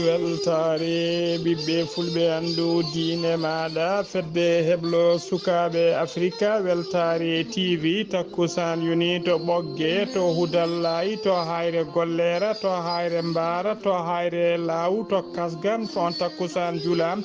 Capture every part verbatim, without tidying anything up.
Weltaare ɓiɓɓe fulɓe, anndu diine maaɗa, fedde heblo sukaaɓe Afrika, weltaare T V, takkusaan yoni to Ɓogge, to Hudallaay, to Hayre Golleera, to Hayre Mbaara, to Hayre Laaw, to Kasga, ko on takkusaan jula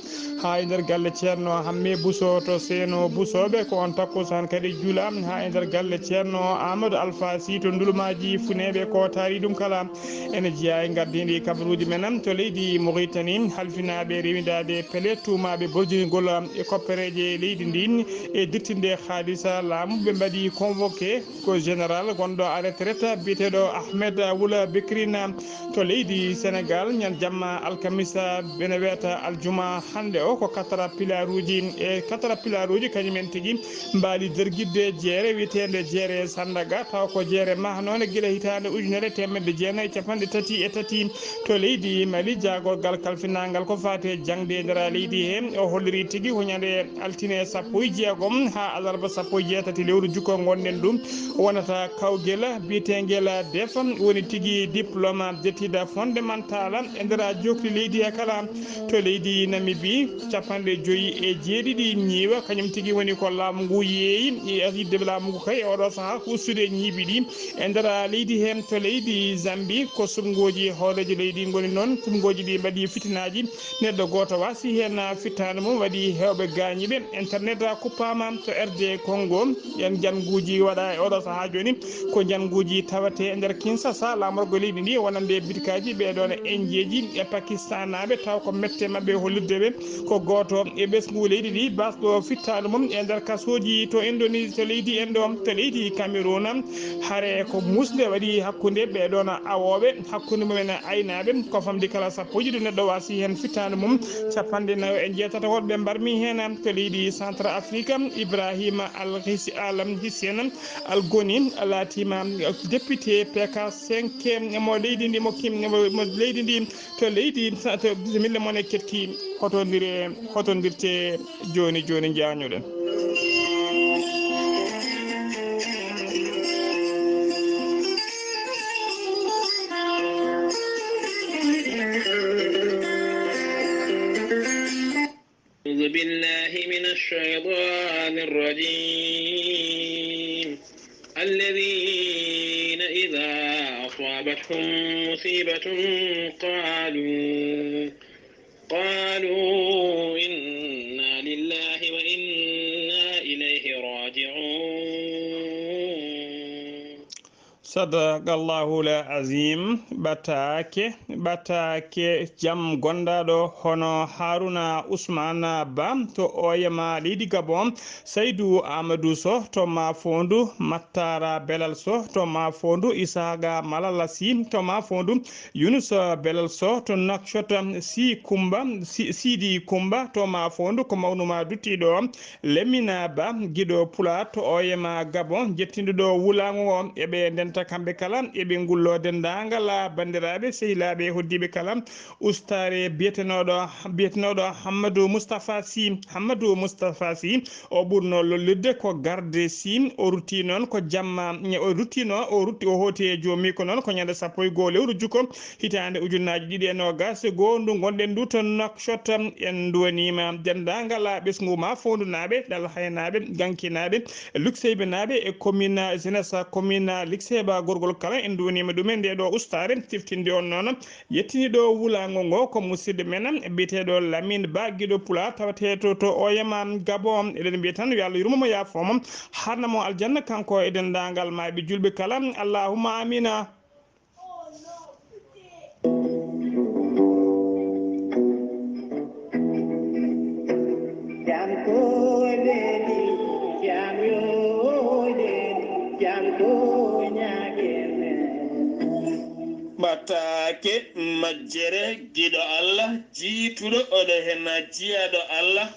haa e nder galle Ceerno Hamme Buso to Seeno Busooɓe, ko on takkusaan kadi jula haa e nder galle Ceerno Amadou Alfa Sy to Ndulmaaji Funeeɓe, ko taari ɗum kala. Ene jeyaa e ngardiiɗi kabaruuji men to leydi Mauritanie, halfinaaɓe rewindaade pele tuumaaɓe borjinigol e koppereeje leydi ndi e dirtinde haalisa laamu, ɓe mbaɗi convoqué ko général gonɗo à retraite biyeteeɗo Ahmed Wula Bekrina to leydi Sénégal, ñan jamma alkamisa bene wiyata aljuma hannde o, ko caterpillaruuji e caterpillaruuji kañum en tigi mbaali dergidde jeere wiyeteende jeere Sandaga, taw ko jeere mahnoonde gila hitaande ujunere teemedde jeenayi e capanɗe tati e tati to leydi Mali. Jaagorgal kalfinaangal ko faati e jaŋde e nder leydi he, o holliri tigi ko ñande altine sappo e jeegom haa alarba sappo e jeetati lewru jukko ngonɗen ɗum, wonata kawgel biyeteengel defa, woni tigi diplôme d'études fondamentales e nder jokli leydi he kala. To leydi Namibie, capanɗe joyi e jeeɗiɗi ñiiwa, kañum tigi woni ko laamu ngu yeeyi e yidde laamu ngu kay e oɗo sahaa ko ustude ñiibi ɗi e nder leydi heen. To leydi Zambie, ko suɓngooji hooreejo leydi ngoni noon, suɓngooji ɗi mbaɗi fitinaaji, neɗɗo gooto waasi heen fittaandu mum, waɗi heewɓe gaañiiɓe, internet kuppaama. To R D Congo, en njannguuji waɗa e oɗo sahaa jooni, ko njannguuji tawatee e nder Kinshasa, laamorgo leydi ndi, wonande bitikaaji ɓee ɗoon enjeeji e Pakistanaaɓe, taw ko mette maɓɓe hollirde ɓe ko gooto e ɓesngu leydi ndi, basɗo fittaandu mum e nder kasooji to Indonésie, to leydi en ɗo, to leydi Cameroun. Hare ko muusde waɗi hakkunde ɓee ɗoon awooɓe, hakkunde mumen aynaaɓe, ko famɗi kala sappo e ɗiɗo neɗɗo waasi heen fittaandu mum, capanɗe nayo e jeetati woɗɓe mbarmi heen. To leydi Centre Afrique, Ibrahima Al His-, Al Hissène Al Goni laatiima député P K cinq mo leydi ndi, mo kim-, mo, mo leydi ndi, to leydi, to bisimilla mon e keɗki, hotondire, hotondirte jooni jooni, njaañoɗen. أعوذ بالله من الشيطان الرجيم. الذين إذا أصابتهم مصيبة قالوا، قالوا إنا لله وإنا إليه راجعون. Sadaqallahul azim. Ɓataake, ɓataake jam gondaaɗo hono Haruna Usman Ba to Oyema leydi Gabon, Saydu Amadou Sow to Mafondu, Mattara Belal Sow to Mafondu, Isaga Malala Sy to Mafondu, Yunus Belal Sow to Nouakchott, Si Kumba, Si-, Sidi Kumba to Mafondu, ko mawnuma duttiɗo, Lemina Ba, giɗo Pulaar to Oyema Gabon, jettinɗo ɗo wulaango ngo. Eɓe ndenta kamɓe kala, eɓe ngullo denndaangal banndiraaɓe, sehilaaɓe, hoddiiɓe kala. Ustaare biyetenooɗo, biyetenooɗo Hammadou Moustapha Sy, Hammadou Moustapha Sy, o ɓurno lollirde ko Garde Sy, o rutti noon ko jamma, o ruttino, o rutti, o hooti e joomi ko noon ko ñande sappo e goo lewru jukko, hitaande ujunnaaji ɗiɗi e noogas e goo ndu ngonɗen ndu to Nouakchott. En nduwaniima denndaangal ɓesngu Mafondunaaɓe, Ɗalhaynaaɓe, Gankinaaɓe, Lukseybenaaɓe e commune Zenesa, commune Likseyba gorgol kala. En nduwaniima ɗumen nde ɗo ustaare. Siftinde on noon, yettiniiɗo wulaango ngo ko musidɗo men biyeteeɗo Lamine Ba, giɗo Pulaar, tawetee to, to Oyema Gabon. Eɗen mbiya tan yo Allah yurmo mo, yaafoo mo, harna mo aljanna, kanko e denndaangal maayɓe julɓe kala. Allahumma amina. Jam ko leli, jam yode, jam ko ñaageme. Ɓataake majjere giɗo Allah, jiituɗo oɗo hena jiyaaɗo Allah,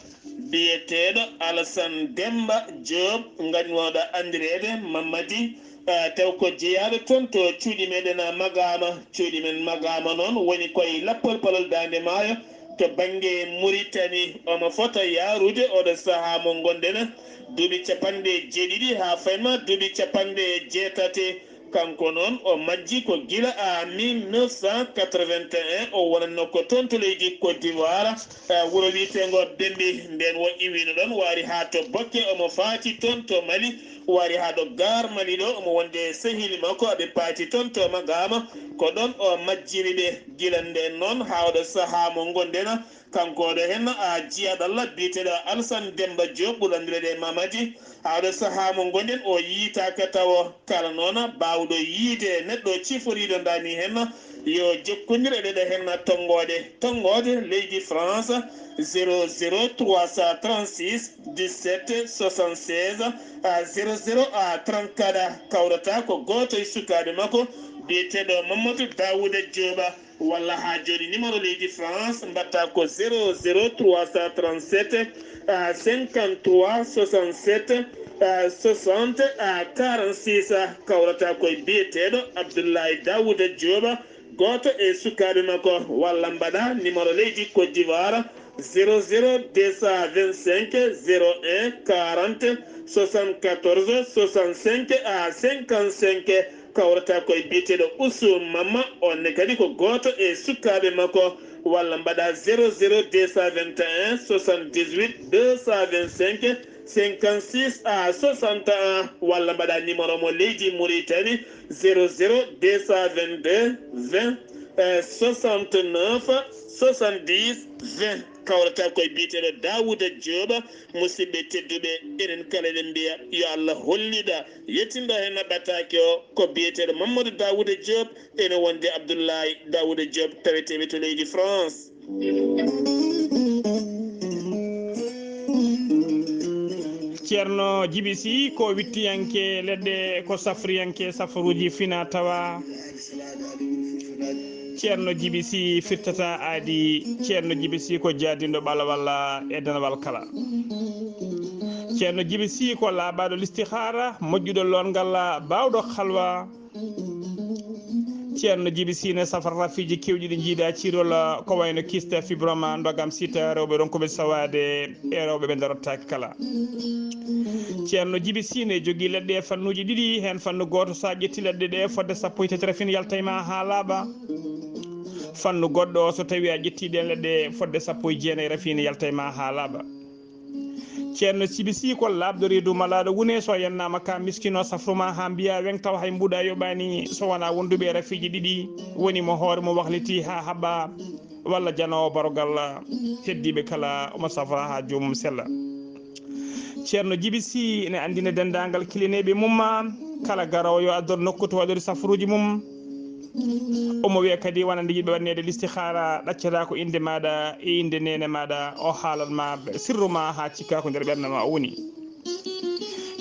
biyeteeɗo Alasan Demba Joob, ngañooɗo anndireede Mamadi, eh, taw ko jeyaaɗo toon to cuuɗi meɗen, ah, Magaama. Cuuɗi men Magaama noon woni koye lappol palol Daande Maayo to bannge Muritani. Omo fota yaarude oɗo sahaa mo ngonɗen, duuɓi capanɗe jeeɗiɗi haa fayma duuɓi capanɗe jeetati. Kanko noon o majji ko gila a mille neuf cent quatre-vingt-un, o wonatno ko toon to leydi Côte d'Ivoire, eh, wuro wiyeteengo Bembi. Ndeen o iwiino ɗoon, waari haa to Bokke, omo faati toon to Mali, waari haa ɗo Gaar Mali ɗo, omo wonde e sehili makko, aɓe paati toon to Magaama. Ko ɗoon o majjiri ɓe. Gila ndeen noon haa oɗo sahaa mo ngonɗen, kanko oɗo heen a jiyaaɗo Allah biyeteeɗo Alsan Demmba Joob, ɓurɗo anndireede e Mamadi. Haa oɗo sahaa mo ngonɗen, o yiytaaka tawo. Kala noon baawɗo yiyde neɗɗo ciforiiɗo ndaa nii heen, yo jokkondir e ɗeɗo heen tonngooɗe. Tonngooɗe leydi France, zéro zéro trois cent trente-six dix-sept soixante-seize, a zéro zéro a trente-quatre, kawrata ko gooto e sukaaɓe makko biyeteeɗo Mamadou Daouda Diop. Walla haa jooni numéro leydi France mbaɗta ko zéro zéro trois cent trente-sept, ah, cinquante-trois soixante-sept, ah, soixante, ah, quarante-six, ah, kawrata koye biyeteeɗo Abdoulaye Daouda Diop, gooto e sukaaɓe makko. Walla mbaɗa numéro leydi Côte d'Ivoire, zéro zéro deux cent vingt-cinq zéro un quarante soixante-quatorze soixante-cinq à cinquante-cinq, kawrata koye biyeteeɗo Ousou Mamma, on ne kadi ko gooto e sukaaɓe makko. Walla mbaɗa zéro zéro deux cent vingt et un soixante-dix-huit deux cent vingt-cinq cinquante-six à soixante et un, walla mbaɗa numéro mo leydi Mauritanie, zéro zéro deux cent vingt-deux vingt, euh, soixante-neuf soixante-dix vingt. Kawrata koye biyeteeɗo Daouda Diop. Musidɓe tedduɓe, enen kala eɗen mbiya yo Allah holliɗo yettinɗo heen ɓataake o ko biyeteeɗo Mamadou Daouda Diop, ene wonde Abdoulaye Daouda Diop, taweteeɓe to leydi France. Ceerno Jibi Sy ko wittiyanke leɗɗe, ko safriyanke safaruuji fina tawa. Ceerno Jibi Sy firtata aadi. Ceerno Jibi Sy ko jaadinɗo ɓalawal e danawal kala. Ceerno Jibi Sy ko laaɓaaɗo listihaara, moƴƴuɗo loongal, baawɗo halwa. Ceerno Jibi Sy ne safra rafiiji keewɗi ɗi njiida ciirol, ko wayno kyste, fibrome, ndogam, site, rewɓe ronkuɓe sawaade e rewɓe ɓe darottaake kala. Ceerno Jibi Sy ne jogii leɗɗe e fannuuji ɗiɗi, heen fannu gooto, so a ƴetti leɗɗe ɗe, fodde sappo e tati rafin yalta e ma haa laaɓa. Fannu goɗɗo o, so tawi a ƴetti ɗen leɗɗe, fodde sappo e jeenayi rafin yalta e ma haa laaɓa. Ceerno Jibi Sy ko laaɓɗo reedu malaaɗo wune, so yennaama ka miskino safru ma haa mbiya weŋ taw hay mbuuɗa yoɓaani, so wonaa wonduɓe e rafiiji ɗiɗi, woni mo hoore mo wahliti haa haɓa, walla janoowo barogal, heddiiɓe kala omo safra haa joomum sella. Ceerno Jibi Sy ene anndina denndaangal kilineeɓe mum, kala garoowo yo addor nokku to waɗori safaruuji mum. Omo wiya kadi, wonande yiɗɓe waɗneede listihaara, ɗaccataa ko innde maaɗa e innde neene maaɗa, o haalan ma sirru ma haa cikka ko nder ɓernde ma o woni.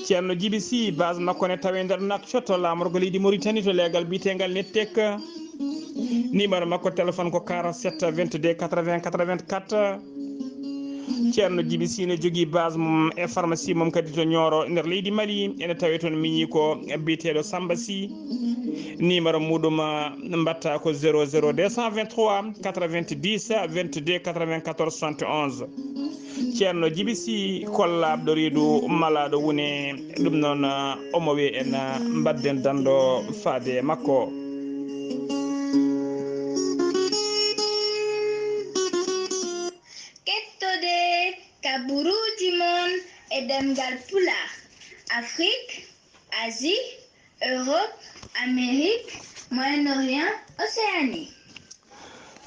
Ceerno Jibi Sy, base makko ne tawee nder Nouakchott, laamorgo leydi Mauritanie, to leegal biyeteengal Nettec. Numéro makko téléphone ko quarante-sept vingt-deux quatre-vingts quatre-vingt-quatre. Ceerno Jibi Sy ne jogii base mum e pharmacie mum kadi to Nioro nder leydi Mali. Ene tawee toon miñi ko biyeteeɗo Samba Sy. Numéro muɗum, ah, mbatta ko zéro zéro deux cent vingt-trois quatre-vingt-dix vingt-deux quatre-vingt-quatorze soixante et onze. Ceerno Jibi Sy ko laaɓɗo reedu malaaɗo wune, ɗum noon, ah, omo wiya en, ah, mbadden danndo faade e makko. Kettode kaburuuji mon e ɗemngal Pulaar, Afrik, Asie, Europe, Amérique, Moyen-Orient, Océanie.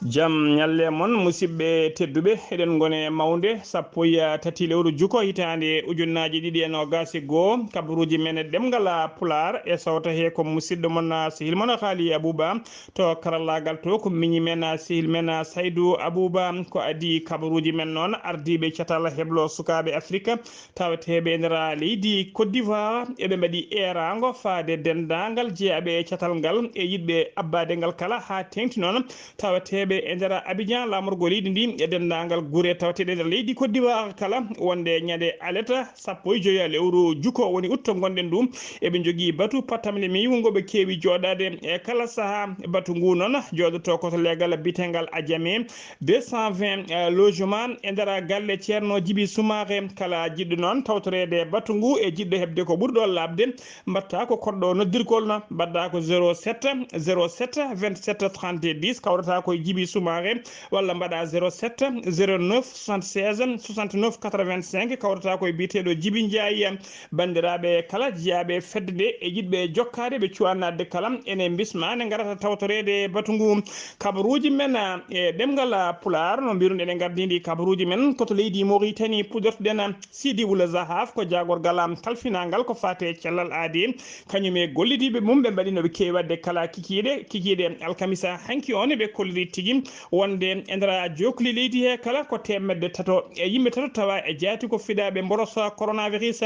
Jam ñalle mon, musidɓe tedduɓe, eɗen ngoni e mawnde sappo e tati lewru juko hitaande ujunnaaji ɗiɗi e noogaas e goo. Kabaruuji men e ɗemngal Pulaar e sawta he ko musidɗo mon, sehil mon Haali Abuba. To karallaagal to ko miñi men, sehil men Saydu Abuba. Ko adii kabaruuji men noon, ardiiɓe catal heblo sukaaɓe Afrik taweteeɓe e nder leydi Côte d'Ivoire, eɓe mbaɗi eeraango faade denndaangal jeyaaɓe e catal ngal e yiɗɓe abbaade ngal kala, haa teeŋti noon taweteeɓe ɓe e nder Abidjan, laamorgo leydi ndi e denndaangal gure tawteeɗe nder leydi Côte d'Ivoire kala, wonde ñande aleta sappo e joya lewru juko woni utto ngonɗen ɗum, eɓe njogii batu pattamle miiwu ngo ɓe keewi jooɗaade e kala sahaa. Batu ngu noon jooɗoto ko to leegal biyeteegal Adjamé deux cent vingt, eh, logement e nder galle Ceerno Jibi Soumaré. Kala jiɗɗo noon tawtoreede batu ngu e jiɗɗo heɓde ko ɓuri ɗo laaɓde, mbaɗta ko koɗɗo noddirgol no, mbaɗɗa ko zéro sept, zéro sept, vingt-sept, trente-deux, dix, kawrata ko e Jibi Soumaré, walla mbaɗa zéro sept, zéro neuf, soixante-seize, soixante-neuf, quatre-vingt-cinq, kawrata ko e biyeteeɗo Jibi Ndiaye. Banndiraaɓe kala jiyaaɓe fedde nde e yiɗɓe jokkaade ɓe cuwanaade kala, ene mbisma nde ngarata tawtoreede batu ngu. Kabaruuji men, ah, e ɗemngal, ah, Pulaar, no mbiruɗen e ngardindi kabaruuji men, ko to leydi Mauritanie puɗortoɗen. Sidi Wula Zahaf ko jaagorgal am kalfinaangal ko faati e cellal aadi. Kañum e gollidiiɓe mum ɓe mbaɗi no ɓe keewi waɗde kala kikiiɗe, kikiiɗe alkamisa hanki on ɓe kolliri tigi wonde e nder jookli leydi he kala ko teemedde tato e yimɓe tato tawa e jaati ko fidaaɓe mborosa coronavirus.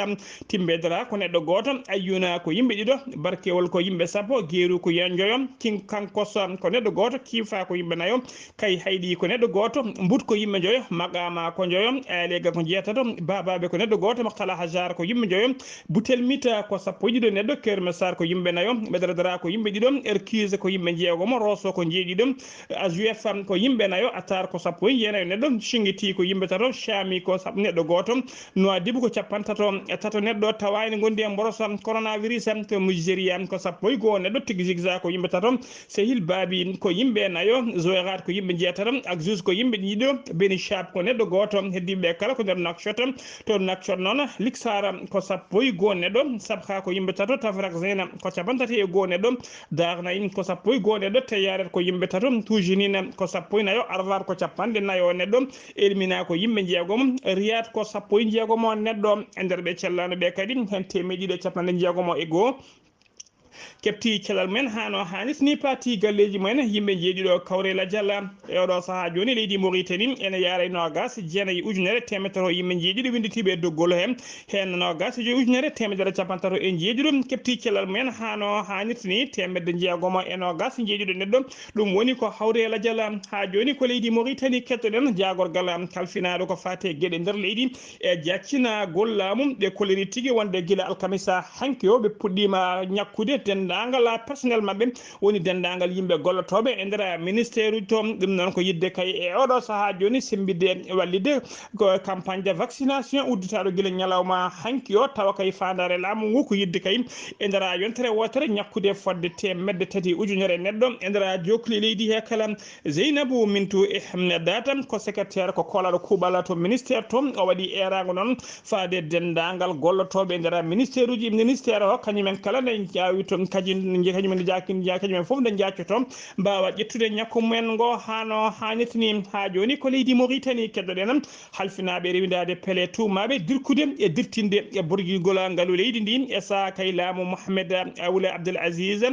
Timbe Dara ko neɗɗo gooto, Ayyuna ko yimɓe ɗiɗo, Barkewol ko yimɓe sappo, Geeru ko yen njoyo, King Kankos ko neɗɗo gooto, Kiifa ko yimɓe nayo, Kay Hayɗi ko neɗɗo gooto, Mbut ko yimɓe njoyo, Maqama ko njoyo, Alega ko jeetato, Babaɓe ko neɗɗo gooto, Maktala Hajar ko yimɓe njoyo, Butel Mita ko sappo e ɗiɗo neɗɗo, Kerme Sar ko yimɓe nayo, Ɓedara Dara ko yimɓe ɗiɗo, Erkise ko yimɓe jeegomo, Roso ko jeeɗiɗo, Azuefa ko yimɓe nayo, Atar ko sappo e jeenayo neɗɗo, Shingiti ko yimɓe tato, Shami ko sab-, neɗɗo gooto, Nouadhibou ko capanɗe tato e tato neɗɗo tawaani ngondi e mborosa coronavirus to Nigeria ko sappo e goo neɗɗo, Tigzigza ko yimɓe tato, Sehil Babi ko yimɓe nayo, Zoerat ko yimɓe jeetato, Axus ko yimɓe ɗiɗo, Beni Shap ko neɗɗo gooto, heddiiɓe kala ko nder Nouakchott. To Nouakchott noon, Liksara ko sappo e goo neɗɗo, Sabha ko yimɓe tato, Tafrak Zena ko capanɗe tati e goo neɗɗo, Darnain ko sappo e goo neɗɗo, Teyaret ko yimɓe tato, Tujinina ko sappo e nayo, Arvar ko capanɗe nayo neɗɗo, Elmina ko yimɓe jeegomo, Riyad ko sappo e jeegomo neɗɗo. E nder ɓe cellaano ɓe kadi, heen teemeɗɗe ɗiɗi e capanɗe jeegomo e goo keɓti cellal mumen haa no haanirta ni, paati galleeji mumen. Yimɓe jeeɗiɗo kawre lajal e oɗo sahaa jooni, leydi Mauritanie ene yaara e noogaas e jeenayi ujunere teemedere yimɓe jeeɗiɗo winnditiiɓe e doggol he. Heen noogaas e joyi ujunere teemedere capanɗe tato e jeeɗiɗo keɓti cellal mumen haa no haanirta ni, teemedde jeegomo e noogaas e jeeɗiɗo neɗɗo. Ɗum woni ko hawre lajal. Haa jooni ko leydi Mauritanie keɗoɗen, jaagorgal kalfinaaɗo ko faati e geɗe nder leydi e jaccinagol laamu. Ɓe kolliri tigi wonde gila alkamisa hanki o ɓe puɗɗiima ñakkude denndaangal personnel maɓɓe, woni denndaangal yimɓe gollotooɓe e nder ministère uji to. Ɗum noon ko yiɗde kay e oɗo sahaa jooni semmbitde wallitde ko campagne de vaccination udditaaɗo gila ñalawma hanki o, tawa kay faandaare laamu ngu ko yiɗde kay e nder yontere wootere ñakkude fodde teemedde tati ujunere neɗɗo e nder jookli leydi he kala. Zeynabu Mintu e Data ko secrétaire ko koolaaɗo kuuɓal to ministère to, o waɗi eeraango noon faade denndaangal gollotooɓe e nder ministère uji, ministère o kañumen kala nde njaawi to, kañum, kañumen nde jaakin-, kañumen fof nde njaaccoto, mbaawa ƴettude ñakku mumen ngo haa no haanirta ni. Haa jooni ko leydi Mauritanie keɗoɗen, halfinaaɓe rewindaade pele tuumaaɓe dirkude e dirtinde e borjigol ngalu leydi ndi e sahaa kay laamu Mohamed Wula Abdel Aziz.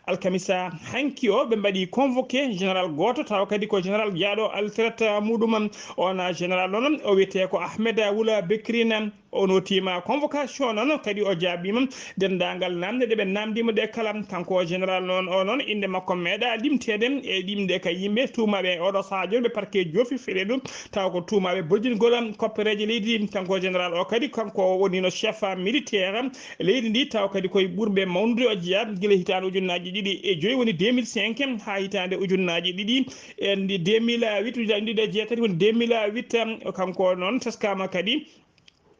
Alkamisa hanki o, ɓe mbaɗi convoqué général gooto, tawa kadi ko général jaaɗo altirat muɗum. On général noon, o wiyetee ko Ahmed Wula Bekrine. O notiima convocation noon, kadi o jaabiima denndaangal naamne ɗe ɓe naamndiima ɗe kala. Kanko général noon, o noon, innde makko meeɗa limteede e ɗimɗe ka yimɓe tuumaaɓe e oɗo sahaa jooni ɓe parquet joofi feleeɗu, tawa ko tuumaaɓe borjingol koppereeje leydi ndi. Kanko général o kadi, kanko o wonino chef militaire leydi ndi, tawa kadi koye ɓurɓe mawnude o jeyaa gila hitaande ujunnaaji ɗiɗi e joyi, woni deux mille cinq, haa hitaande ujunnaaji ɗiɗi e ndi deux mille huit, ujunnaaji ɗiɗi e jeetati, woni deux mille huit. Kanko noon teskaama kadi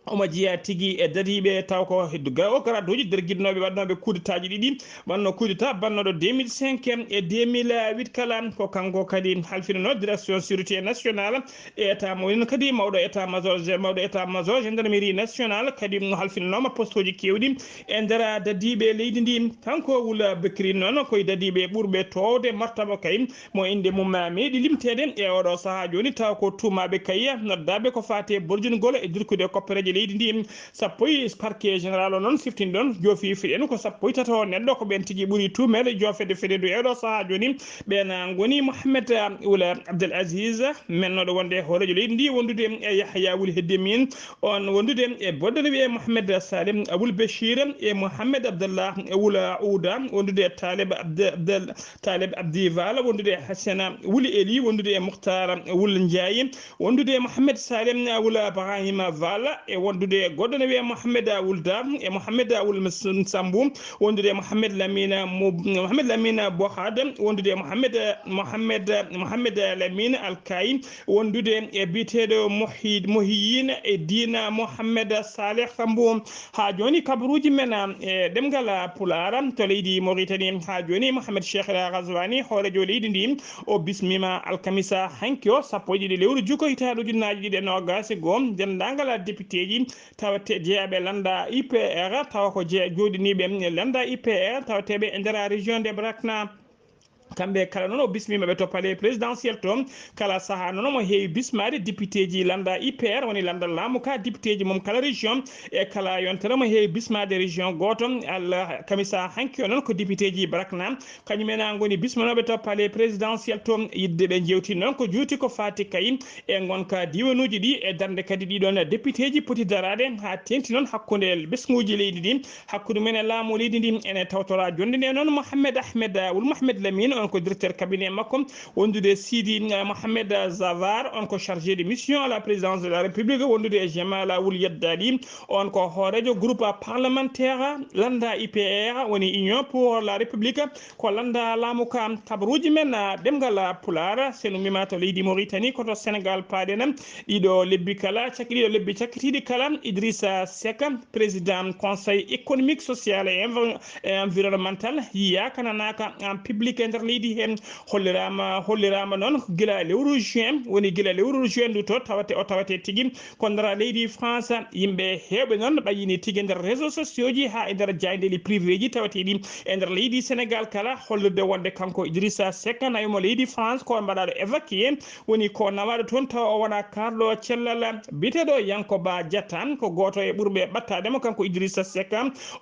omo jeyaa tigi e dadiiɓe, taw ko ga-, o garaduuji derginnooɓe waɗnooɓe kudetaaji ɗiɗi, waɗno kudeta bannooɗo deux mille cinq e deux mille huit kala. Ko kanko kadi halfinanoo direction sûreté nationale e état mo, woni kadi mawɗo état major, mawɗo état major gendarmerie nationale, kadi mo halfinanooma postooji keewɗi e nder dadiiɓe leydi ndi. Kanko Wula Bekri noon, ko e dadiiɓe ɓurɓe toowde martaba kay, mo innde mum meeɗi limteede e oɗo sahaa jooni, taw ko tuumaaɓe kay noddaaɓe ko faati e borjingol e dirkude koppereeje leydi ndi. Sappo e parquet général o noon siftinɗon, joofi fiɗen ko sappo e tato neɗɗo, ko ɓen tigi ɓuri tuumeede joofeede feɗendu e ɗo sahaa jooni. Ɓen ngoni Mohamed, ah, Wula Abdel Aziz, mennoɗo wonde hoorejo leydi ndi, wondude e Yahya Wul Heddemin, on wondude e boɗɗo no wiyee Mohamed Salim Abul Bechir e Mohamed Abdallah Wul Ouda, wondude e Taleb Abd-, Abdel, Taleb Abdi Val, wondude e Hassana Wul Eli, wondude e Mukhtar Wul Ndiaye, wondude e Mohamed Salim Wul Ibrahima Val, e wondude e goɗɗo no wiyee Mohamed Wul Dar e Mohamed Wul Sambu, wondude e Mohamed Lamine Mo-, Mohamed Lamine Bohad, wondude e Mohamed, Mohamed, Mohamed Lamine Alkay, wondude e biyeteeɗo Mohi-, Mohiyin e Dina Mohamed Saleh Sambu. Haa jooni kabaruuji men, ah, e ɗemngal Pulaar to leydi Mauritanie. Haa jooni Mohamed Cheikh El Ghazouani, hoorejo leydi ndi, o bismiima alkamisa hanki o, sappo e ɗiɗi lewru juko hitaande ujunnaaji ɗiɗi e noogaas e goo, denndaangal députéji tawate jeyaaɓe lannda I P R, tawa ko je-, jooɗiniiɓe lannda I P R tawateeɓe e nder région de Brakna. Kamɓe kala noon o bismiima ɓe to palais présidentiel to. Kala sahaa noon omo heewi bismaade députéji lannda I P R, woni lannda laamu ka, députéji mum kala région, e kala yontere omo heewi bismaade région gooto. Alkamisa hanki o noon ko députéji Brakna, kañum en a ngoni bismanooɓe to palais présidentiel to, yidde ɓe njeewti noon ko juuti ko faati kay e ngonka diiwanuuji ɗi, e darnde kadi ɗiɗon députéji poti daraade haa teeŋti noon hakkunde ɓesnguuji leydi ndi, hakkunde mum e laamu leydi ndi. Ene tawtora jonnde nde noon Mohamed Ahmed Wul Mohamed Lamine, on ko directeur cabinet makko, wondude Sidi, eh, Mohamed Zavar, on ko chargé de mission à la présidence de la République, wondude e Jamal Wul Yeddali, on ko hoorejo groupe parlementaire lannda I P R, woni Union pour la République, ko lannda laamu ka. Kabaruuji men, ah, ɗemngal Pulaar, so en ummiima to leydi Mauritanie, ko to Sénégal paaɗen. Ɗiɗo lebbi kala, cakki ɗiɗo lebbi cakkitiiɗi kala, Idrissa Seck, président Conseil économique, social et envi-, et environnemental, yiyaaka, nanaaka en public e nder leydi he. Holliraama, holliraama noon gila lewru juin, woni gila lewru juin ndu to tawate, o tawate tigi ko nder leydi France. Yimɓe heewɓe noon ɓayyini tigi nder réseaux sociaux ji haa e nder jaayndeeli privé ji tawateeɗi e nder leydi Sénégal kala, hollirde wonde kanko Idrissa Seck, nayo mo leydi France, ko mbaɗaaɗo évacué, woni ko nawaaɗo toon, tawa o wonaa kaarɗo cellal. Biyeteeɗo Yankoba Diatta ko gooto e ɓurɓe ɓattaade mo, kanko Idrissa Seck.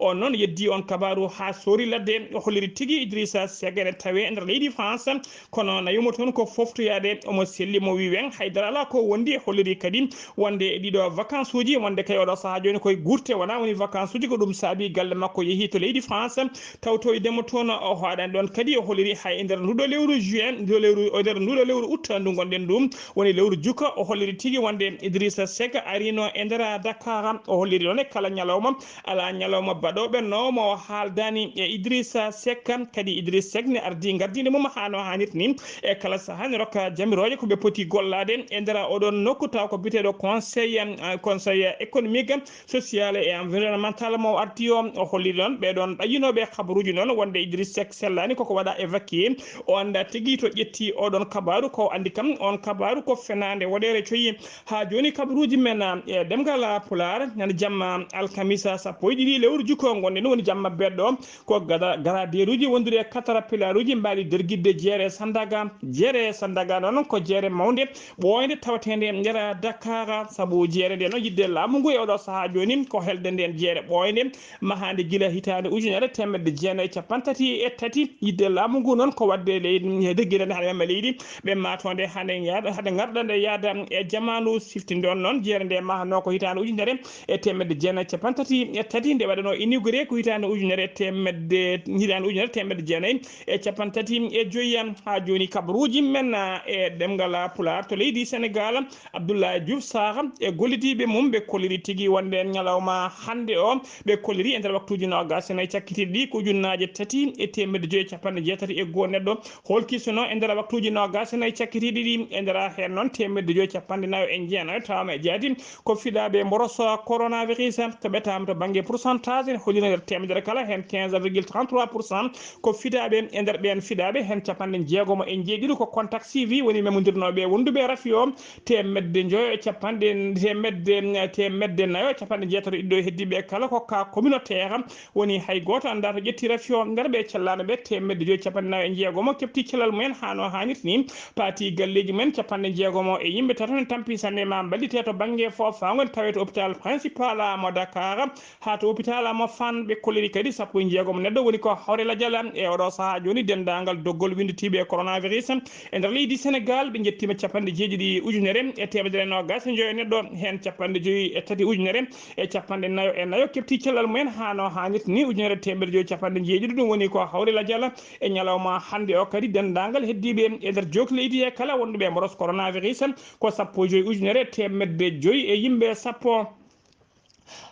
On noon yeddi on kabaaru haa soori ladde, o holliri tigi Idrissa Seck ene tawee e nder leydi France, kono nayo mo toon ko foftoyaade, omo selli, mo wi wen haydara alaa ko wondi. Holliri kadi wonde e ɗiɗo vacances uji, wonde kay oɗo sahaa jooni koye gurte wonaa, woni vacances uji, ko ɗum saabi galle makko yehi to leydi France, tawtoydemo toon. O haɗani ɗoon kadi, o holliri hay e nder nduɗo lewru juin, nduɗo lewru, e nder nduɗo lewru août ndu ngonɗen ndu, woni lewru juka, o holliri tigi wonde Idrissa Seck arino e nder Dakar. O holliri ɗoon e kala ñalawma, alaa ñalawma baɗooɓe no mo haaldani e Idrissa Seck. Kadi Idrissa Seck ne ardii ngardiinde mum haa no haanirta ni, e kala sahaa ne rokka jamirooje ko ɓe poti gollaade e nder oɗon nokku, taw ko biyeteeɗo conseil, eh, conseil économique, social et environnemental mo arti o. O holliri noon ɓee ɗoon ɓayyinooɓe kabaruuji noon wonde Idriss Seck sellaani koko waɗa évacué. O anndaa tigi to ƴetti oɗon kabaaru, ko anndi kam on kabaaru ko fenaande woɗeere coyi. Haa jooni kabaruuji men, ah, e ɗemngal Pulaar, ñande jamma alkamisa sappo e ɗiɗi lewru juko ngonɗen, woni jamma beɗɗo, ko gada-, garadeeruuji wondude e caterpillaruuji mbaali dergidde jeere Sandaga. Jeere Sandaga noon ko jeere mawnde ɓooynde tawateende e nder Dakar, sabu jeere nde noon yidde laamu ngu e oɗo sahaa jooni ko helde nden jeere ɓooynde mahaande gila hitaande ujunere teemedde jeenayi e cappanɗe tati e tati. Yidde laamu ngu noon ko waɗde leydi, dergidde nde haɗa mema leydi, ɓe matonde hade yaada, hade ngarɗa nde yaada e jamaanu siftinde on noon. Jeere nde mahanoo ko hitaande ujunere e teemedde jeenayi e cappanɗe tati e tati, nde waɗanoo inauguré ko hitaande ujunere e teemedde, hitaande ujunere teemedde jeenayi e cappanɗe tati e joyi. Haa jooni kabaruuji men, ah, e ɗemngal Pulaar to leydi Sénégal, Abdoulaye Diouf Sarr e gollidiiɓe mum, ɓe kolliri tigi wonde ñalawma hannde o, ɓe kolliri e nder waktuuji noogaas e nayi cakkitiiɗi ɗi ko ujunnaaje tati e teemedde joyi e cappanɗe jeetati e goo neɗɗo holkisono e nder waktuuji noogaas e nayi cakkitiiɗi ɗi. E nder heen noon teemedde joyi e cappanɗe nayo e jeenayo tawama e jaadi ko fiɗaaɓe mboros coronavirus, to ɓetaama to bannge pourcentage, ene holliri nder teemedere kala heen quinze virgule trente-trois pour cent ko fiɗaaɓe. E nder ɓeen Fiɗaaɓe heen capanɗe jeegomo e njeeɗiɗo ko contact suivi woni memondirnooɓe wonduɓe rafi o, teemedde njoyo e capanɗe, teemedde, teemedde nayo e capanɗe jeetato e ɗiɗo heddiiɓe kala ko cas communautaire, woni hay gooto anndaa to ƴetti rafi o. Nder ɓe cellaano ɓe, teemedde joyi capanɗe nayo e jeegomo keɓti cellal mumen haa no haanirta ni, paati galleeji mumen. Capanɗe jeegomo e yimɓe tato ne tampi sanne ma mballite to bannge foofaango, ne tawee to hôpital principal mo Dakar, haa to hôpital mo Fann. Ɓe kolliri kadi sappo e jeegomo neɗɗo woni ko hawre lajal e oɗo sahaa jooni. Denndaangal doggol winnditiiɓe e coronavirus e nder leydi Senegal, ɓe njettiima capanɗe jeeɗiɗi ujunere e teemedere noogaas e njoyo neɗɗo, heen capanɗe joyi e tati ujunere e capanɗe nayo e nayo keɓti cellal mumen haa no haanirta ni, ujunere teemedere joyi capanɗe jeeɗiɗi. Ɗum woni ko hawre lajal e ñalawma hannde o. Kadi denndaangal heddiiɓe e nder jook leydi he kala wonduɓe e mboros coronavirus ko sappo e joyi ujunere teemedde joyi e yimɓe sappo.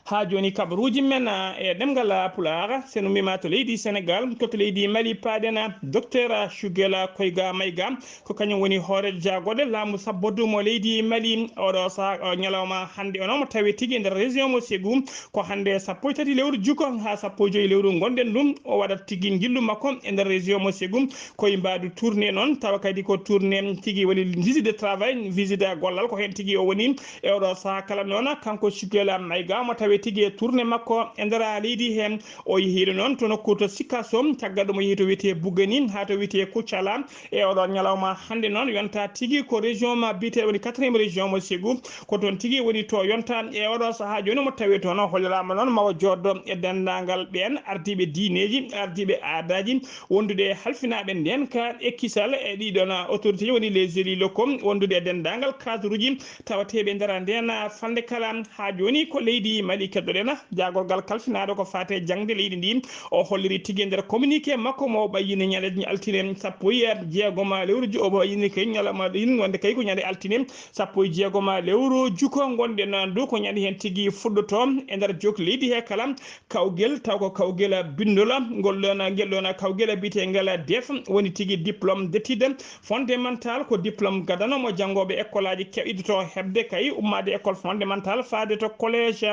Haa jooni kabaruuji men, ah, e ɗemngal, ah, Pulaar, so en ummiima to leydi Senegal, ko to leydi Mali paaɗen, ah, Docteur, ah, Shugela Koyga Mayga, ko kañum woni hooreejo jaagorɗe laamu sabbodu mo leydi Mali. Oɗo sahaa, o ñalawma hannde o noon mo tawi tigi e nder région mo Ségou, ko hannde sappo e tati lewru juko haa sappo e joyi lewru ngonɗen ɗum, o waɗat tigi njillu makko e nder région mo Ségou, koye mbaadu tournée noon, tawa kadi ko tournée tigi woni visite de travail, visite gollal, ko heen tigi o woni. E oɗo sahaa kala noon, kanko Shugela Mayga mo tawi tigi e tournée makko e nder leydi heen, o yehiino noon to nokku to Sikasso, caggal ɗum o yehi to wiyetee Bougani, haa to wiyetee Koutiala. E oɗo ñalawma hannde noon, yonta tigi ko région ma biyetee woni quatrième région mo Ségou, ko toon tigi woni to yonta. E oɗo sahaa jooni mo tawi toon, o holliraama noon mawo jooddo e denndaangal ɓeen ardiiɓe diineeji, ardiiɓe aadaaji, wondude e halfinaaɓe ndeen ka e kisal e ɗii ɗoon autorité ji woni les élus locaux, wondude e denndaangal cadre uji tawateeɓe e nder ndeen falnde kala. Haa jooni ko leydi Mali keɗoɗen, jaagorgal kalfinaaɗo ko faati e jaŋde leydi ndi, o holliri tigi e nder communiqué makko mo o ɓayyini ñande altine sappo e jeegom lewru ju-, o ɓayyini kay ñalawma ɗin wonde kay ko ñande altine sappo e jeegom lewru juko ngonɗen ndu, ko ñande heen tigi fuɗɗoto e nder jook leydi he kala. Kawgel, taw ko kawgel binndol, ngol ɗoon, ngel ɗoon kawgel biyeteengel def, woni tigi diplôme d'études fondamentales, ko diplôme gadano mo janngooɓe école aji keɓ-, iddoto heɓde kay ummaade école fondamentale faade to collège.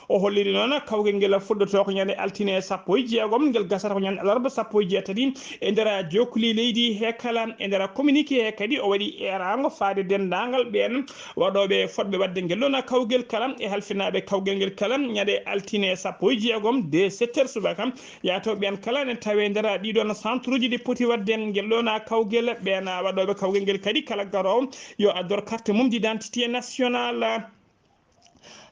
O holliri noon kawgel ngel fuɗɗoto ko ñande altine sappo e jeegom, ngel gasata ko ñande alarba sappo e jeetati e nder jookli leydi he kala. E nder communiqué he kadi o waɗi eeraango faade denndaangal ɓeen waɗooɓe fotɓe waɗde ngel ɗoon kawgel kala e halfinaaɓe kawgel ngel kala ñande altine sappo e jeegom dee sept heures subaka. Yahatooɓe ɓeen kala ne tawee nder ɗii ɗoon centre uji ɗi poti waɗde ngel ɗoon kawgel. Ɓeen waɗooɓe kawgel ngel kadi kala garoowo yo addor carte mum d'identité nationale.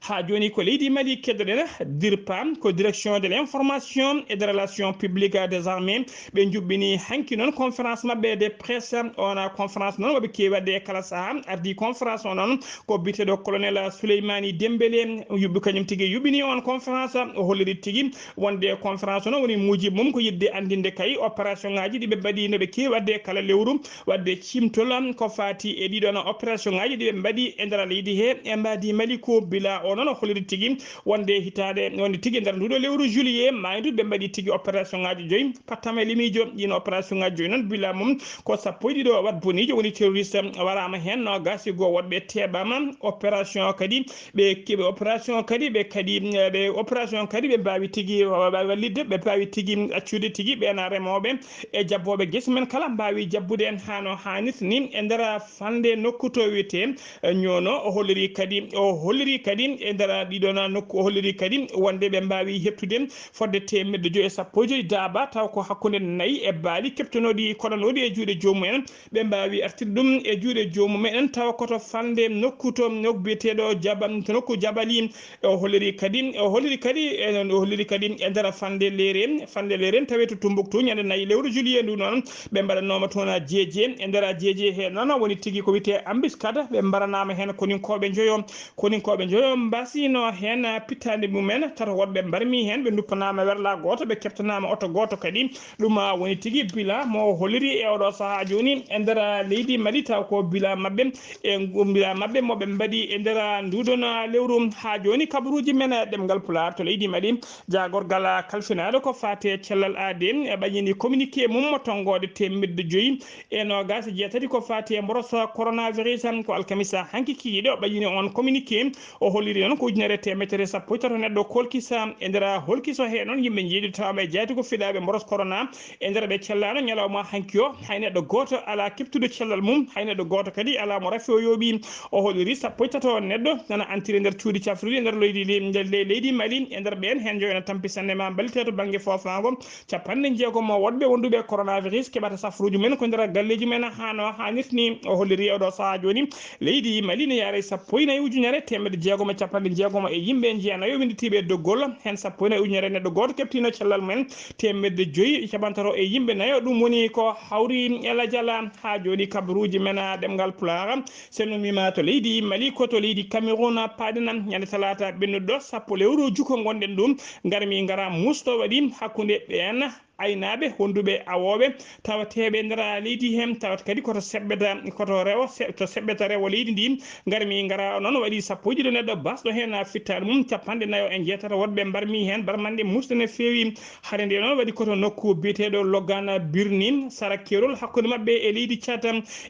Haa jooni ko leydi Mali keɗoɗen, dirpa, ko direction de l'information et des relations publiques des armées. Ɓe njuɓɓini hanki noon conférence maɓɓe de presse. On conférence noon, waɓe keewi waɗde e kala sahaa. Ardii conférence o noon ko biyeteeɗo colonel Souleymani Dembélé, yuɓɓi kañum tigi yuɓɓini on conférence. O holliri tigi wonde conférence o noon woni muuji mum ko yiɗde anndinde kay opération ŋaaji ɗi ɓe mbaɗi no ɓe keewi waɗde e kala lewru, waɗde ciimtol ko faati e ɗii ɗoon opération ŋaaji ɗi ɓe mbaɗi e nder leydi he e mbaadi Mali ko. Bila o noon o holliri tigi wonde hitaande wonde tigi e nder nduɗo lewru juillet maaydu ɓe mbaɗi tigi opération ŋaaji joyi. Pattama e limiijo ɗiin opération ŋaaji joyi noon, bila mum ko sappo e ɗiɗo wat boniijo woni terroriste waraama heen, noogaas e goo woɗɓe teeɓaama. Opération kadi ɓe keɓe opération kadi ɓe kadi, eh, ɓe opération kadi ɓe mbaawi tigi wa-, wa-, wallitde, ɓe mbaawi tigi accude tigi ɓeen remooɓe e jabbooɓe gese men kala mbaawi jabbude en haa no haanirta ni e nder falnde nokku to wiyetee, eh, Ñoono. O holliri kadi, o holliri kadi e nder ɗii ɗoon nokku, o holliri kadi wonde ɓe mbaawi heɓtude fodde teemedde joyi e sappo e joyi daaba, taw ko hakkunde nayi e baali keɓtonooɗi, koɗanooɗi e juuɗe joomum en, ɓe mbaawi artirde ɗum e juuɗe joomum en, tawa ko to falnde nokku to nok biyeteeɗo Jaba-, to nokku Jabali. O holliri kadi, o holliri kadi, e, o holliri kadi e nder falnde Leere, falnde Leere tawi to Tumbuktu ñande nayi lewru juillet ndu noon, ɓe mbaɗanooma toon jeeje. E nder jeeje he noon woni tigi ko wiyetee embuscade, ɓe mbaranaama heen koninkooɓe njoyo. Koninkooɓe njoyo mbasino heen pittaandi mumen, tato woɗɓe mbarmi heen, ɓe nduppanaama werla gooto, ɓe keɓtanaama oto gooto kadi. Ɗum, ah, woni tigi bila mo holliri e oɗo sahaa jooni e nder leydi Mali, taw ko bila maɓɓe e ngu-, bila maɓɓe mo ɓe mbaɗi e nder nduɗon lewru. Haa jooni kabaruuji men ɗemngal Pulaar to leydi Mali, jaagorgal kalfinaaɗo ko faati e cellal aadee, e ɓayyini communiqué mum mo tonngoode teemedde joyi e noogaas e jeetati ko faati e mboros coronavirus. Ko alkamisa hanki kikiiɗe o ɓayyini on communiqué, o holliri Noon ko ujunere e teemedere e sappo e tato neɗɗo kolkisa e nder holkiso hee noon yimɓe njeeɗiɗo tawama e jaati ko fiɗaaɓe mboros corona. E nder ɓe cellaano ñalawma hanki o, hay neɗɗo gooto alaa keɓtuɗo cellal mum, hay neɗɗo gooto kadi alaa mo rafi o yooɓi. O holiri sappo e tato neɗɗo nana antiri nder cuuɗi cafrirɗi nder leydi ndi, nder le-, leydi Mali. E nder ɓeen, heen joyo ene tampi sanne ma mballite to bannge foofaango. Capanɗe jeegom o woɗɓe wonduɓe e coronavirus keɓata safruuji mumen ko nder galleeji mumen haa no haanirta ni. O holliri oɗo sahaa jooni, leydi Mali ne yaara e sappo e nayi ujunere teemedde jeegom e capanɗe jeegom e yimɓe jeenayo winnditiiɓe e doggol, heen sappo e nayi ujunere neɗɗo gooto keɓtiino cellal mumen, teemedde joyi e capanɗe tato e yimɓe nayo. Ɗum woni ko hawri e lajal haa jooni kabaruuji men ɗemngal Pulaar. So en ummiima to leydi Mali, ko to leydi Cameroun paaɗen ñande talaata ɓennuɗo, sappo lewru juko ngonɗen ɗum, ngarmi ngara musto waɗi hakkunde ɓeen aynaaɓe wonduɓe awooɓe tawateeɓe nder leydi heen, tawata kadi koto seɓɓeta, koto rewo, se-, to seɓɓeta rewo leydi ndi. Ngarmi ngara noon waɗi sappo e ɗiɗo neɗɗo basɗo heen fittaandu mum, capanɗe nayo e jeetato woɗɓe mbarmi heen, barmanɗe musde no feewi. Hare nde noon waɗi koto nokku biyeteeɗo Logana Birni, sara keerol hakkunde maɓɓe e leydi Tchad.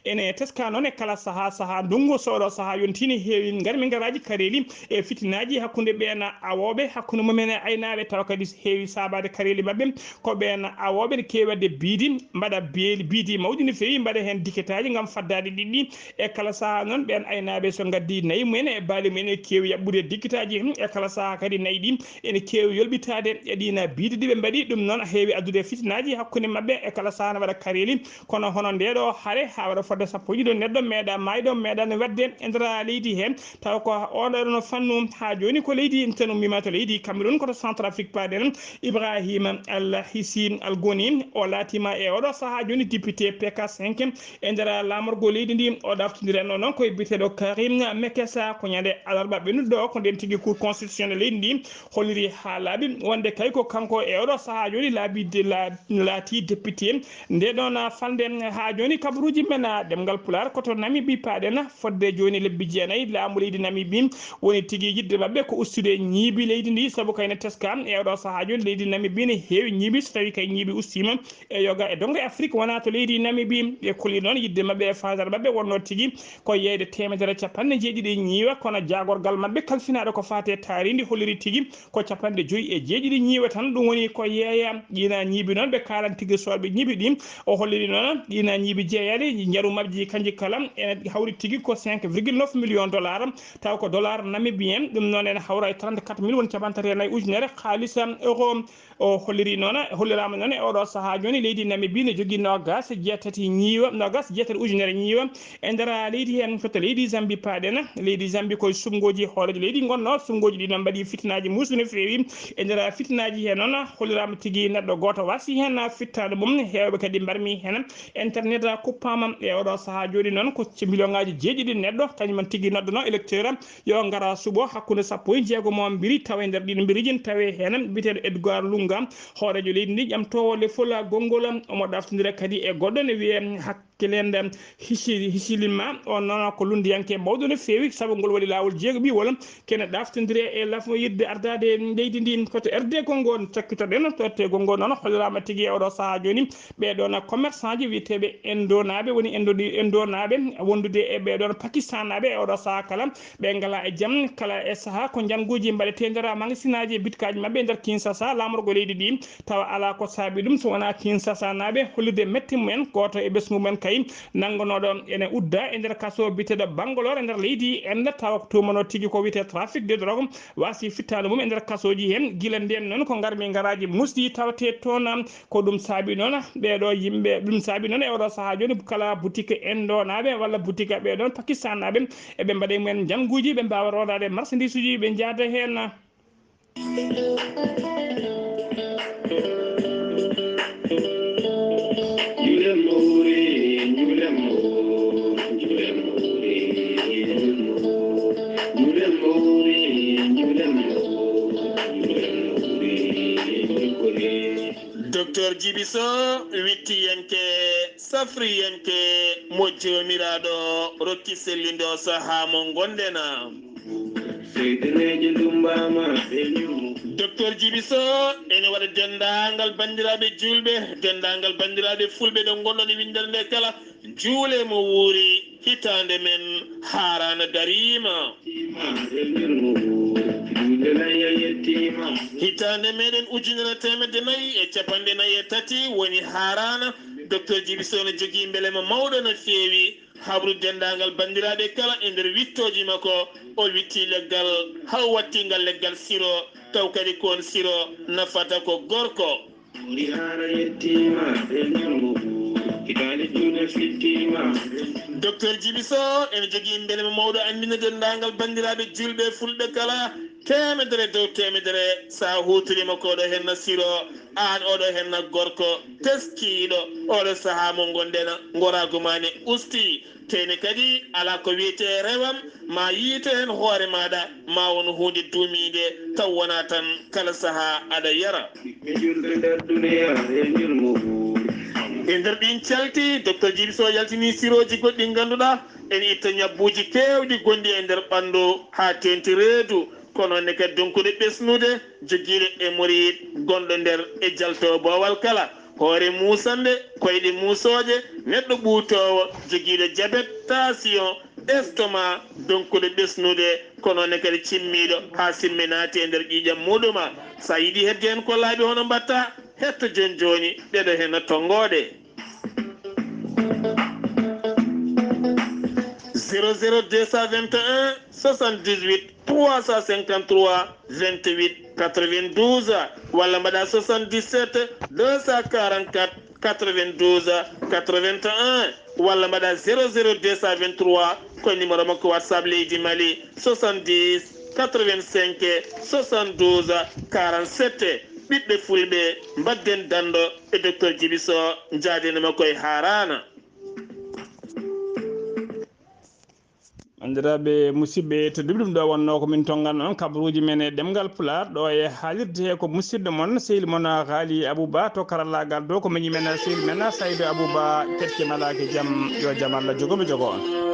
Ene teska noon e kala sahaa, sahaa ndunngu, so oɗo sahaa yontii ne heewi ngarmi ngaraaji kareeli e fitinaaji hakkunde ɓeen awooɓe, hakkunde mumen e aynaaɓe, tawa kadi heewi saabaade kareeli maɓɓe. Ko ɓeen awooɓe ne keewi waɗde biidi, mbaɗa beeli, biidi mawɗi no feewi, mbaɗa heen diketaaji ngam faddaade liɗɗi. E kala sahaa noon, ɓeen aynaaɓe so ngaddi nayi mumen e baali mumen, ene keewi yaɓɓude diketaaji. E kala sahaa kadi, nayi ɗi ene keewi yolɓitaade e ɗiin biidi ɗi ɓe mbaɗi. Ɗum noon heewi addude fitinaaji hakkunde maɓɓe. E kala sahaa ne waɗa kareeli, kono hono ndee ɗoo hare, haa waɗa fodde sappo e ɗiɗo neɗɗo meeɗa maayde, meeɗa ne waɗde e nder leydi heen. Tawa ko oɗo ɗono fannu haa jooni ko leydi, ten ummiima to leydi Cameroun, koto Centrafrique paaɗen. Ibrahima Al Hissi Al Goni, o laatiima e oɗo sahaa jooni député P K cinq e nder laamorgo leydi ndi. O ɗaftondiranno noon ko e biyeteeɗo Karim Mekesa, ko ñande alarba ɓennuɗo, ko ndeen tigi Cour constitutionnelle leydi ndi holliri haa laaɓi wonde kay ko kanko e oɗo sahaa jooni laabi de la-, laati député. Nde ɗoon falnde haa jooni kabaruuji men ɗemngal Pulaar, ko to Namibi paaɗen. Fodde jooni lebbi jeenayi, laamu leydi Namibi woni tigi yiɗde maɓɓe ko ustude ñiibi leydi ndi, sabu kayne teska e oɗo sahaa jooni leydi Namibi ne heewi ñiibi, so tawii kay ñiibi ustiima e yoga e doŋre Afrik, wonaa to leydi Namibi. Ɓe kuli noon yiɗde maɓɓe e faandaare maɓɓe wonnoo tigi ko yeeyde teemedere capanɗe jeeɗiɗi ñiiwa, kono jaagorgal maɓɓe kalfinaaɗo ko faati e taariindi holliri tigi ko capanɗe joyi e jeeɗiɗi ñiiwa tan, ɗum woni ko yeeya. Ɗiina ñiibi noon ɓe kaalan tigi soodɓe ñiibi ɗi. O holliri noon ɗiina ñiibi jeeyaaɗi, njaru majji kanji kala ene hawri tigi ko cinq virgule neuf millions dollars, taw ko dollar namibien. Ɗum noon ene hawra e trente-quatre mille, woni capanɗe tati e nayi ujunere haalis euro. O holliri noon, holliraama noon e oɗo sahaa jooni leydi Namibi ne jogii noogaas e jeetati ñiiwa, noogaas e jeetati ujunere ñiiwa. E nder leydi heen, ko to leydi Zambi paaɗen. Leydi Zambi ko e suɓngooji hooreejo leydi ngonnoo. Suɓngooji ɗi noon mbaɗi fitinaaji muusɗi no feewi. E nder fitinaaji heen noon, holliraama tigi neɗɗo gooto waasi heen fittaandu mum. Heewɓe kadi mbarmi heen. Internet kuppaama e oɗo sahaa jooni noon ko ci-, million ŋaaji jeeɗiɗi neɗɗo, kañum en tigi noddanoo électeur yo ngara suɓo hakkunde sappo e jeegom o mbiri, tawa e nder ɗiin mbiriiji ne tawee heen biyeteeɗo Edouard Lunga, hooreejo leydi ndi, ƴamtoowo lefol gonngol. Omo ɗaftondira kadi e goɗɗo ne wiyee Hak-, Kilenda Hichi-, Hichilema. On noon ko lunndiyanke mawɗo no feewi, sabu ngol waɗi laawol jeegoɓiwol. Kene ɗaftondire e lafo yiɗde ardaade leydi ndi. Ko to R D Congo cakkitoɗen, to R D Congo noon holliraama tigi e oɗo sahaa jooni. Ɓee ɗoon commerçant ji wiyeteeɓe Indonaaɓe, woni Indo-, Indonaaɓe, wondude e ɓee ɗoon Pakistanaaɓe e oɗo sahaa kala. Ɓe ngalaa e jam, kala e sahaa ko njannguuji mbaɗetee nder magasinaaji e bitikaaji maɓɓe nder Kinshasa, laamorgo leydi ndi. Tawa alaa ko saabi ɗum so wonaa Kinshasanaaɓe hollirde mette mumen. Gooto e ɓesngu mumen kay nanngonooɗo ene udda e nder kaso biyeteeɗo Bangalore e nder leydi Inde, tawa ko tuumanoo tigi ko wiyetee trafic de drogue, waasi fittaandu mum e nder kasooji heen. Gila ndeen noon ko ngarmi ngaraaji musɗi tawetee toon. Ko ɗum saabi noon ɓee ɗoo yimɓe, ɗum saabi noon e oɗo sahaa jooni kala boutique Indonaaɓe walla boutique ɓee ɗoon Pakistanaaɓe, eɓe mbaɗa e mumen njannguuji, ɓe mbaawa roodaade marchandise uji, ɓe njahda heen. Docteur Djiby Sow, wittiyanke, safriyanke, mo Joomiraaɗo rokki sellinde o sahaa mo ngonɗen. Seytaneejo ndummbaama, ɓe ñuumo. Docteur Djiby Sow ene waɗa denndaangal banndiraaɓe juulɓe, denndaangal banndiraaɓe fulɓe ɗo ngonɗon e winndere nde kala, juule mo wuuri, hitaande men haaraana dariima. Hitaande meɗen ujunere teemedde nayi e capanɗe nayi e tati woni haaraana. Docteur Djiby Sow no jogii mbelema mawɗo no feewi. Habru denndaangal banndiraaɓe kala e nder wittooji makko, o witti leggal, haa o watti ngal leggal siro, taw kadi ko on siro nafata ko gorko. Mori haara yettiima, e ñalngu buur, hitaande juulde fittiima. Docteur Djiby Sow ene jogii mbelema mawɗo anndina denndaangal banndiraaɓe juulɓe fulɓe kala, teemedere dow teemedere, so a huutoriima ko ɗo henna siro, aan oɗo henna gorko teskiiɗo, oɗo sahaa mo ngonɗen, ngoraagu maa ne usti. Teyni kadi alaa ko wiyetee rewam, ma yiito heen hoore maaɗa, ma won huunde duumiinde, taw wonaa tan kala sahaa aɗa yara. Ɓiɓɓe juulɓe nder duniya, e ñalngu buur. E nder ɗiin calti, Docteur Djiby Sow yaltinii sirooji goɗɗi ngannduɗaa ene itta ñabbuuji keewɗi gonɗi e nder ɓanndu haa teeŋti reedu, kono ne kadi donkuɗo ɓesnude, jogiiɗo hémorroïde gonɗo nder e jaltoowo boowal kala, hoore muusannde, koyɗe muusooje, neɗɗo ɓuutoowo, jogiiɗo jabet, taasiyoŋ, estomac, donkuɗo ɓesnude, kono ne kadi cimmiiɗo haa simme naati e nder ƴiiƴam muɗuma. So a yiɗi heɓde heen ko laaɓi hono mbaɗta, hetto jooni jooni ɗeɗo heen tonngooɗe. Zéro zéro deux cent vingt et un soixante-dix-huit trois cent cinquante-trois vingt-huit quatre-vingt-douze, walla mbaɗa soixante-dix-sept deux cent quarante-quatre quatre-vingt-douze quatre-vingt-un, walla mbaɗa zéro zéro deux cent vingt-trois, ko numéro makko WhatsApp leydi Mali, soixante-dix quatre-vingt-cinq soixante-douze quarante-sept. Ɓiɓɓe fulɓe, mbaɗden danndo e Docteur Djiby Sow, njaaden e makko e haaraana. Banndiraaɓe, musidɓe tedduɓe, ɗum ɗo wonnoo ko min tonngan on kabaruuji men e ɗemngal Pulaar, ɗo e haalirde he ko musidɗo mon, sehil mon Haali Abou Ba, to karallaagal dow ko miñi men, sehil men Saydu Abou Ba, keɗke malaaki jam, yo jam Allah jogo mo jogo on.